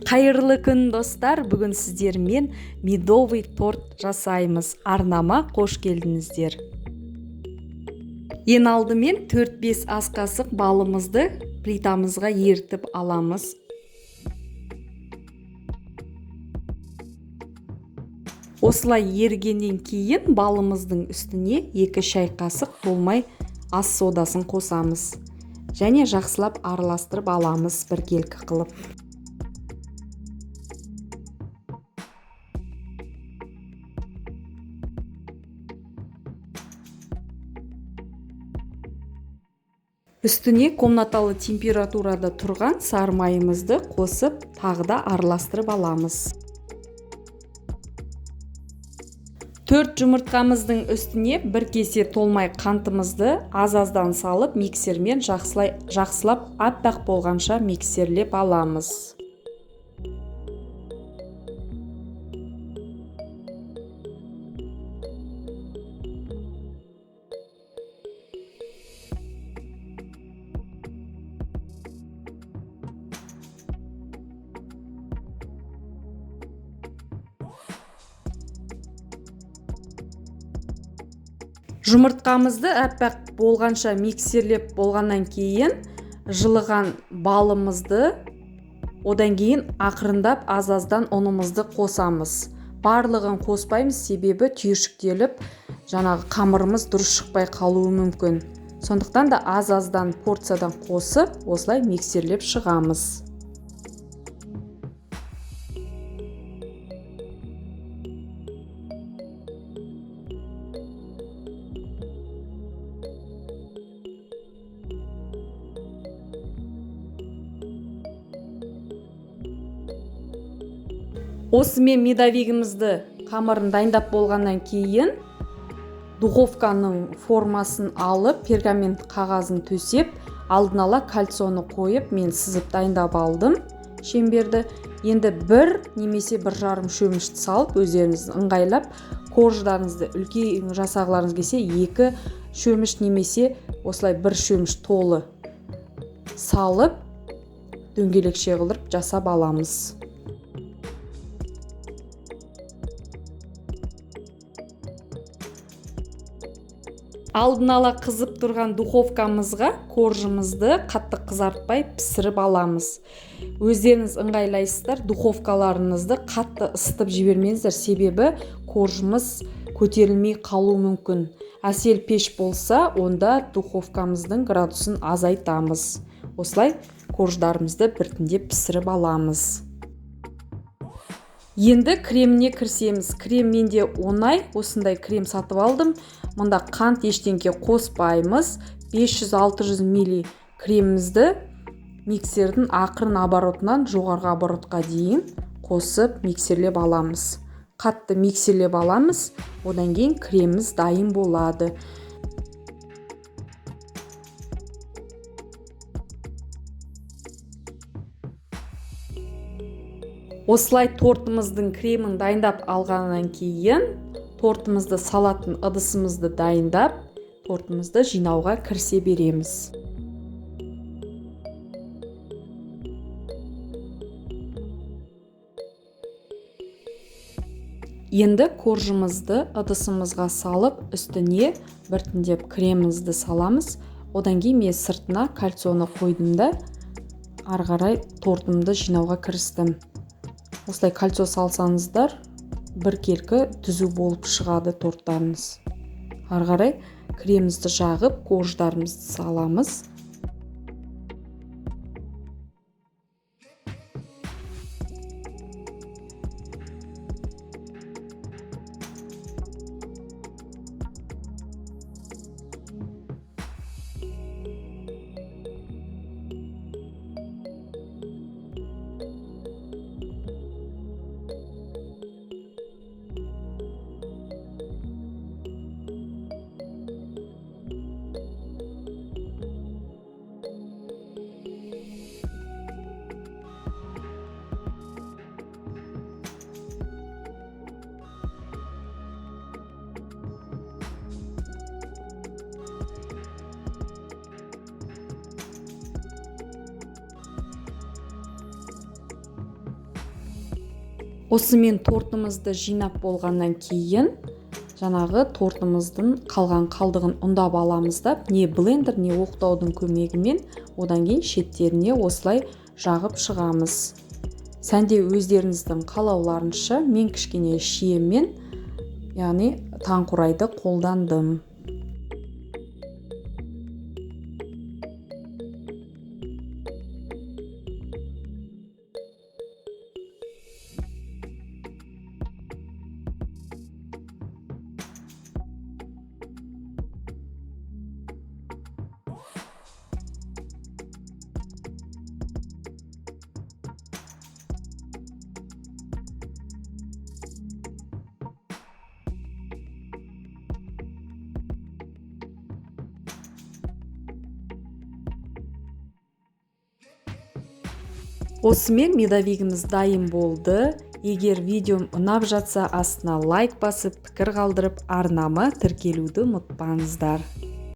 Қайырлы күн, достар! Бүгін сіздермен медовый торт жасаймыз. Арнама қош келдіңіздер. Ең алдымен 4-5 ас қасық балымызды плитамызға ерітіп аламыз. Осылай ерігеннен кейін балымыздың үстіне 2 шай қасық толмай ас содасын қосамыз. Және жақсылап араластырып аламыз біркелкі қылып. Үстіне комнаталы температурада тұрған сары майымызды қосып, тағы да араластырып аламыз. 4 жұмыртқамыздың үстіне 1 кесе толмай қантымызды аз-аздан салып, миксермен жақсылап аппақ болғанша миксерлеп аламыз. Жұмыртқамызды аппақ болғанша миксерлеп болғаннан кейін жылыған балымызды, одан кейін ақырындап аз-аздан ұнымызды қосамыз. Барлығын қоспаймыз, себебі түйіршіктеліп, жаңағы қамырымыз дұрыс шықпай қалуы мүмкін. Сондықтан да аз-аздан порциядан қосып, осылай миксерлеп шығамыз. Осымен медовигімізді қамырын дайындап болғаннан кейін духовканың формасын алып, пергамент қағазын төсеп, алдын ала кольцоны қойып, мен сызып дайындап алдым шеңберді. Енді бір немесе бір жарым шөмішті салып, өздеріңіз ыңғайлап, корждарыңызды үлкен жасағыларыңыз келсе, 2 шөміш немесе осылай бір шөміш толы салып, дөңгелекше қылдырып жасап аламыз. Алдын ала қызып тұрған духовкамызға коржымызды қатты қызартпай пісіріп аламыз. Өздеріңіз ыңғайлайсыздар, духовкаларыңызды қатты ысытып жібермеңіздер, себебі коржымыз көтерілмей қалуы мүмкін. Әсел пеш болса, онда духовкамыздың градусын азайтамыз. Осылай корждарымызды біртіндеп пісіріп аламыз. Енді креміне кірісеміз. Крем менде оңай, осындай крем сатып алдым. Мұнда қант ештеңке қоспаймыз. 500-600 милли кремімізді миксердің ақырын оборотынан жоғарғы оборотқа дейін қосып миксерлеп аламыз. Қатты миксерлеп аламыз, одан кейін креміміз дайын болады. Осылай тортымыздың кремін дайындап алғаннан кейін тортымызды салатын ыдысымызды дайындап, тортымызды жинауға кірісе береміз. Енді коржымызды ыдысымызға салып, үстіне біртіндеп кремімізді саламыз. Одан кейін мен сыртына кольцоны қойдым да, ары қарай тортымды жинауға кірістім. Осылай кольцо салсаңыздар, біркелкі түзу болып шығады торттарыңыз. Ары қарай кремімізді жағып, корждарымызды саламыз. Осымен тортымызды жинап болғаннан кейін жаңағы тортымыздың қалған қалдығын ұндап аламыз да, не блендер, не оқтаудың көмегімен, одан кейін шеттеріне осылай жағып шығамыз. Сәндеу өздеріңіздің қалауларынша. Мен кішкене шиемен, яғни таңқурайды қолдандым. Осымен медовигіміз дайын болды. Егер видеом ұнап жатса, астына лайк басып, пікір қалдырып, арнама тіркелуді ұмытпаңыздар.